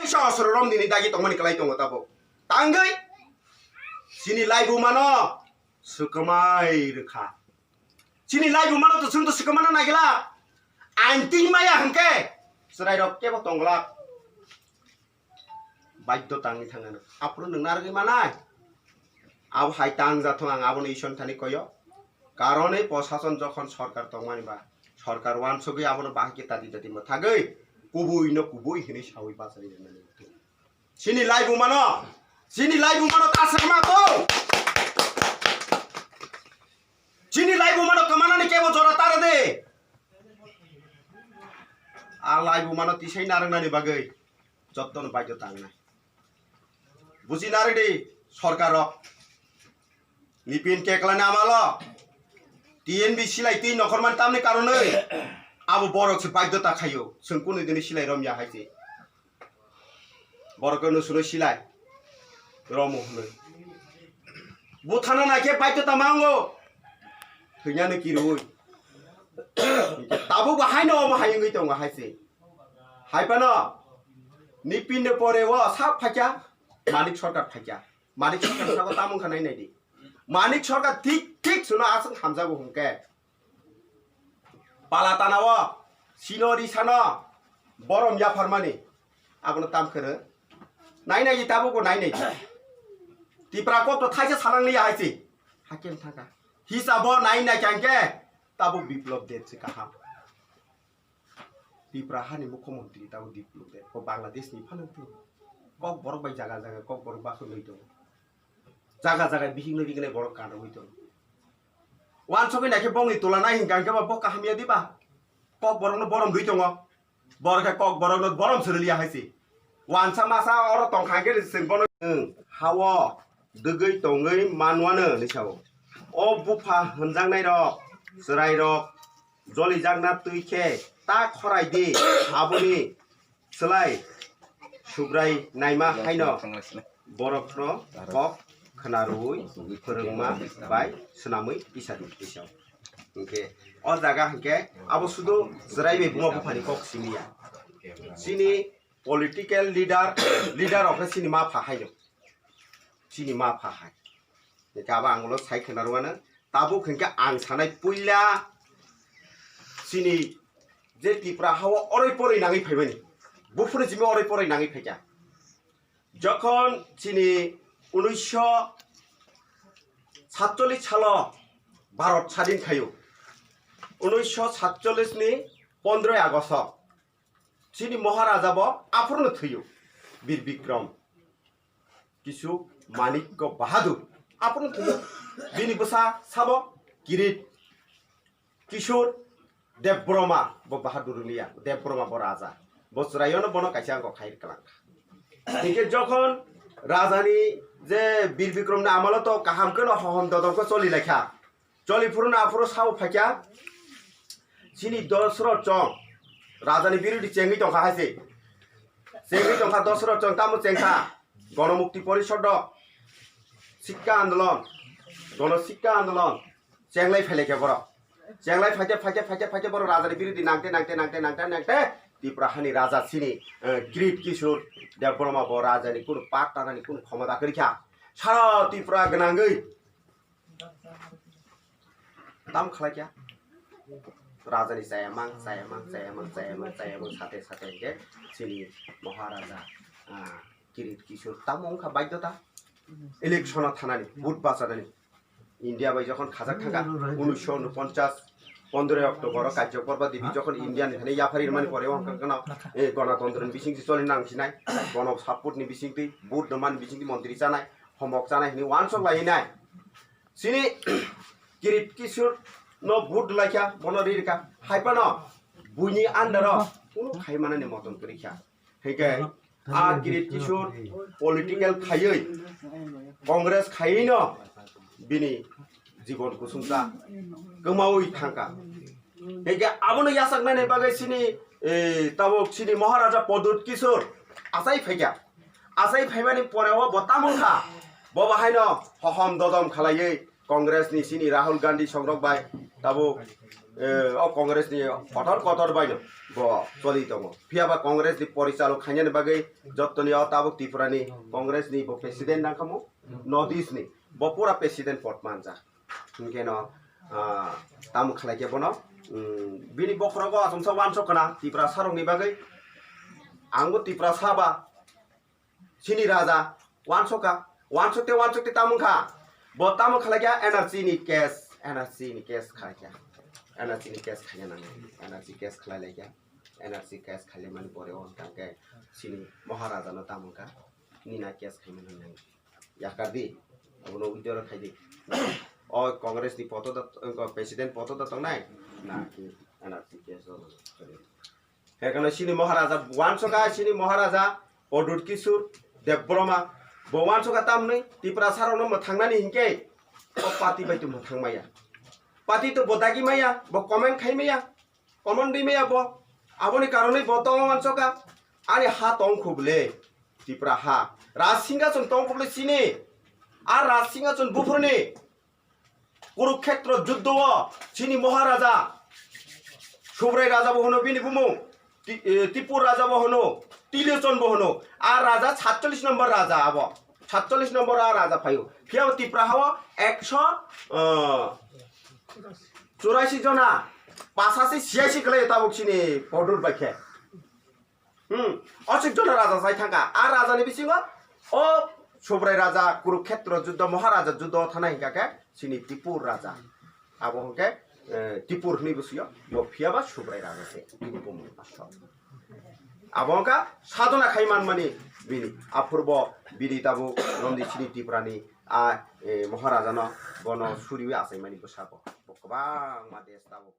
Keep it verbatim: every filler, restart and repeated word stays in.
Sosro rom dini dagi tongmani kwlai tongo tabuk. Tangwi chini laibuma no swkamai rwkha. Chini laibuma no to chwng to swkamana naigwlak. Ain tingmaya hwnkhe chwrairok kebo tonglak. Baidhyo tangwi thangna. Aphuru nwng narwgwi manai. Abo hai tang jathung, ang abono Isor thani koyo. Karon ei prosason jokhon sorkar tongmani ba, sorkar wansugwi abono bahai khe tadi tadi mwthagwi kubui no kubui hinwi sawi bachai rwnani. Chini laibuma no, chini laibuma no ta sakma to. Chini laibuma no kwmanani kebo jora tare de. A laibuma no tisai narwknani bagwi jottono baidhyo tangnai. Buji narwdi sorkar rok. Nipin keklani amalo T N B silai twi nokhorman tamni karonwi abo borok se baidhyo ta khaio. Chwng kunu dini silai romya hai se. Borok no suno silai romo hwnwi. Buthana naikhe baidhyo ta mango. Thwinani kirui. Tabuk bo haino omo hai wngwi tongo hai se. Hai phano Nipin ni pore o sak phaikya, Manik Sarkar phaikya. Manik Sarkar sabo tamo wngkha nai naidi. Manik Sarkar thik thik suno aswk hamjago hwnkhe. Pala tana o, sino ri sano, borom yapharmani. Abono tam khwrwng. Nai nai tabuk bo nai nai. Tipra kok to thaisa salang liya hai se. Hakem thangkha. Hisabo nai nai khe hwnkhe tabuk Biplop Deb se kaham. Tipra hani mukhyamantri tabo Biplop Deb, bo Bangladesh ni phano tong. Kokborok bai jaga jaga Kokborok bakhorwi tongo. Jaga jaga bihik no rignai borok kanwi tongo. Wansugwi naikhe bongni tola nai hinkha hinkhe bo kaham ya diba? Kokborok no borom rwi tongo. Borok khe Kokborok no borom swrwliya hai se. Wansa masa oro tongkha hinkhe chwng bono. Nwng hao dwgwi tongwi manwano hinwi sao. O bupha hwnjaknairok, chwrairok, jolijakna twi khe ta khorai di, aboni slai Subrai naima haino borokno kok khna rwui phwrwngma bai swnamwi tisa di tisa. Hinkhe o jaga hinkhe abo sudu chwrai bai buma buphani kok simi ya. Chini political leader, leader rok khe chini ma pha haino. Chini ma pha hai. Hinkhe abo ang ulo sai khna rwano. Tabuk hinkhe ang sanai puila chini je Tipra hao oroi poroi nangwi phaimani. Buphuru jimi oroi poroi nangwi phaikha. Jokhon chini unisho satchollish salo Bharat sadin khaio. Unisho satchollish ni pondroi Agosto. Chini Maharaja bo aphuru no thwio. Bir Bikram Kishore Manikya Bahadur aphuru no thwio. Bini bwsa sabo Kirit Kishore Debbarma bo Bahadur wngya. Debbarma bo raja. Bo chwraino bono kaisa angkho khair kwlangkha. Hinkhe jokhon rajani je Bir Bikramni amalo to kaham kheno hohom dodom khe choli laikha. Choli phuru na phuru sao phaikha. Chini Dosrot chong. Rajani birodi chengwi tongkha hai se. Chengwi tongkha Dosrot chong, tamo chengkha. Gonomukti Porishod rok. Sikka andolon. Gono sikka andolon. Chenglai phailaikha borok. Chenglai phaikhe, phaikhe, phaikhe, phaikhe borok rajani birodi nangte, nangte, nangte, nangte, nangte. Tripura hani raja chini, eh, Kirit Kishore Debbarma bo rajani kunu part tanani kunu khomota kwrwikha. Sara Tripura gwnangwi. Tam khlaikha. Rajani chayamang, chayamang, chayamang, chayamang, chayamang, sate, sate, hinkhe chini Maharaja, ah, Kirit Kishore tamo wngkha baidhota. Election o thanani, vote bachanani. India bai jokhon khajak thangkha, unisho unoponchas, pondroi October o Kajya Parba Devi jokhon India ni thani yaphari rwmani pore wngkha kheno, eh, Ganatantro ni bisingtwi choli nang sinai, Gana support ni bisingtwi, vote rwmani bisingtwi montri chanai, homok chanai hinwi uansuk lai hinai. Chini Kirit Kishore no vote laikha, bono ririkha. Hai phano buini under o kunu khai manani moton kwrwikha. Hinkhe a Kirit Kishore political khaiwi Congress khaiwino bini jibon kusungsa kwmawi thangkha. Hinkhe abono yachaknani bagwi chini, eh, tabuk chini Maharaja Pradyut Kishore achai phaikha. Achai phaimani pore o bo tamo wngkha? Bo bahaino hohom dodom khalaiwi Congress ni chini Rahul Gandhi songrok bai tabuk eh, o Congress ni kotor kotor bai no bo choli tongo. Phiya ba Congress ni porichalok khainani bagwi jottoni o tabuk Tripura ni Congress ni bo president nang kamo, North East ni bo pura president pod manjak. Hinkhe no, ah, tamo khlai khe bono, mm, bini bokhorogo achomsa wansok kana Tripura sarok ni bagwi. Ang bo Tripura sa ba, chini raja, wansok ka, wansok te, wansok te tamo kha. Bo tamo khlai khe N R C ni case, N R C ni case khlai khe. N R C ni case khlai nang, N R C case khlai lai khe. N R C case khlai mani pore o hwnkha khe chini Maharaja no tamo kha, nina case khlai mani nang. Yakar di, abono withdraw khai di. O Congress ni poto da, o president poto da tongnai? Na, ki N R C case o. Hekano chini Maharaja wansoka, chini Maharaja Pradyut Kishore Debbarma. Bo wansoka tamni Tripura sarokno mwthangnani hinkhe o party bai to mwthang maya. Party to bo dagi maya, bo comment khai maya. Common rimaya bo. Aboni karonwi bo tong wansoka. Ani ha tong khuble. Tripura ha. Raj Singhason tong khuble chini. A Raj Singhason buphurni. Kurukhetra juddho o chini Maharaja. Subrai Raja bo hono bini bumung. Ti-, eh, Tipur Raja bo hono. Tilochon bo hono. A Raja satchollish number Raja abo. Satchollish number a Raja phaio. Phiya Tripura ha o ekso, eh, churasi jona, pasasi siyasi kwlai tabuk chini Pradyut bai khe. Hmm, ochik jona raja jai thangkha. A rajani bisingo o Subrai raja Kurukhetra juddho, Maharaja juddho thana hinkha khe chini Tipur raja. Abo hinkhe, eh, Tipur hwnwi bwswio, bo phiyaba Subrai raja se. Bini bumung aswk. Abo wngkha sadhona khai manmani bini. Aphurbo bini tabuk romdi chini Tripurani a, eh, Maharajano bono suriwi achaimani bwsabo. Bo kwbangma desh tabuk.